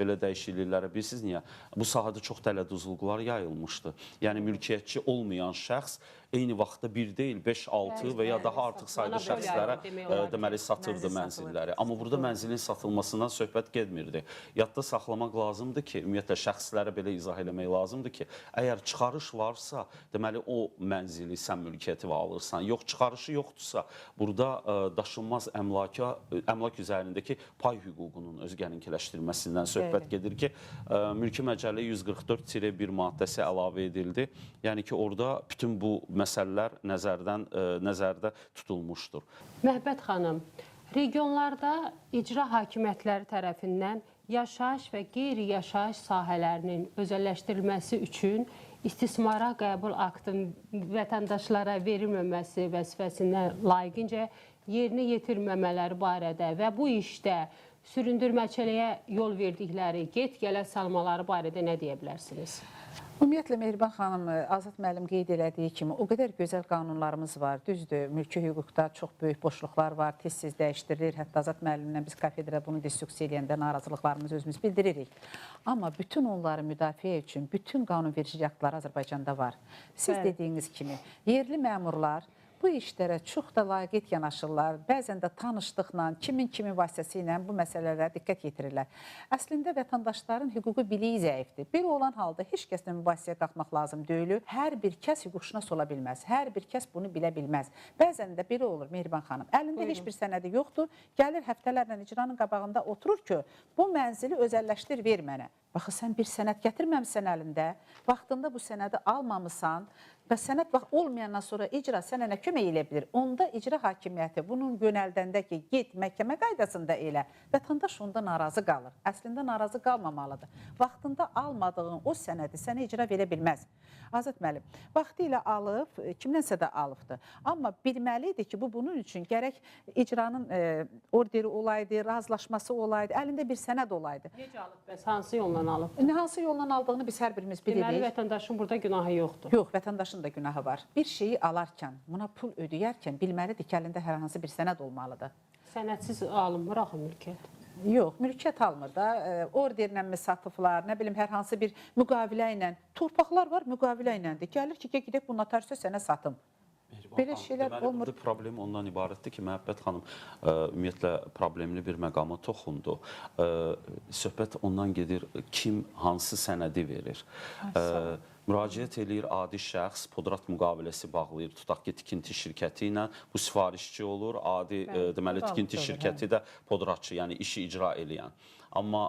belə dəyişikliklərə. Bilirsiniz niyə? Bu sahədə çox dələduzluqlar yayılmışdı. Yəni mülkiyyətçi olmayan şəxs eyni vaxtda bir deyil, 5, 6 və ya daha artıq sayda Monopoliya şəxslərə demək olar ki. deməli satırdı Mənzil mənzilləri. Amma burada mənzilin satılmasından söhbət getmirdi. Yadda saxlamaq lazımdır ki, ümumiyyətlə şəxslərə belə izah eləmək lazımdır ki, əgər çıxarış varsa, deməli o mənzili sən mülkiyyəti alırsan. Yox, çıxarışı yoxdursa, burada daşınmaz əmlaka əmlak üzərindəki pay hüququnun özgəninkiləşdirilməsindən söhbət gedir ki, Mülki Məcəllə 144-1 maddəsi əlavə edildi. Yəni ki, orada bütün bu məsələlər nəzərdə tutulmuşdur. Məhəbbət xanım, regionlarda icra hakimiyyətləri tərəfindən yaşayış və qeyri-yaşayış sahələrinin özəlləşdirilməsi üçün istismara qəbul aktının vətəndaşlara verilməməsi vəzifəsinə layiqincə yerinə yetirməmələri barədə və bu işdə süründürməçiliyə yol verdikləri, get-gələ salmaları barədə nə deyə bilərsiniz? Ümumiyyətlə Mehriban xanım, Azad müəllim qeyd elədiyi kimi o qədər gözəl qanunlarımız var. Düzdür, mülki hüquqda çox böyük boşluqlar var, tez-tez dəyişdirilir. Hətta Azad müəllimlə biz kafedrada bunu diskussiya eləyəndə narazılıqlarımızı özümüz bildiririk. Amma bütün onları müdafiə üçün bütün qanunverici aktları Azərbaycanda var. Siz Bəli. dediyiniz kimi yerli məmurlar bu işlərə çox da laqeyd yanaşırlar. Bəzən də tanışlıqla, kimin kimin vasitəsilə bu məsələlərə diqqət yetirirlər. Əslində vətəndaşların hüquqi biliyi zəifdir. Belə olan halda heç kəslə mübahisəyə qalxmaq lazım deyil. Hər bir kəs hüquqşünas ola bilməz. Hər bir kəs bunu bilə bilməz. Bəzən də belə olur Mehriban xanım. Əlində heç bir sənədi yoxdur. Gəlir həftələrlə icranın qabağında oturur ki, bu mənzili özəlləşdir, ver mənə. Baxı sən bir sənəd gətirməmisən əlində, vaxtında bu sənədi almamısan və sənəd bax olmayandan sonra icra sənə nə kömək elə bilər? Onda icra hakimiyyəti bunun yönəldəndə ki, get məhkəmə qaydasında elə, vətəndaş onda narazı qalır. Əslində narazı qalmamalıdır. Vaxtında almadığın o sənədi sənə icra verə bilməz. Azad müəllim, vaxtilə alıb, kimdənsə də alıbdı. Amma bilməli idi ki, bu bunun üçün gərək icranın orderi olaydı, razılaşması olaydı, əlində bir sənəd olaydı. Necə alıb bəs? Hansı yolla alıb? Nə hansı yolla aldığını biz hər birimiz bilirik. Deməli vətəndaşın burada günahı yoxdur. Yox, vətəndaşın da günahı var. Bir şeyi alarkən, buna pul ödəyərkən bilməlidir ki, əlində hər hansı bir sənəd olmalıdır. Sənədsiz alınmır axı mülkiyyət. Yox, mülkiyyət almır da. Orderlə mi satıblar, nə bilim hər hansı bir müqavilə ilə. Torpaqlar var, müqavilə iləndir. Gəlir ki, gəl gedək bu notariusa sənə satım. Mehriban Belə xanım, şeylər deməli, olmur. Burada problem ondan ibarətdir ki, Məhəbbət xanım ümumiyyətlə problemli bir məqama toxundu. Söhbət ondan gedir, kim hansı sənədi verir. Müraciət eləyir adi şəxs, podrat müqaviləsi bağlayır, tutaq ki, tikinti şirkəti ilə bu sifarişçi olur, adi deməli tikinti olur, şirkəti də podratçı, yəni işi icra eləyən. Amma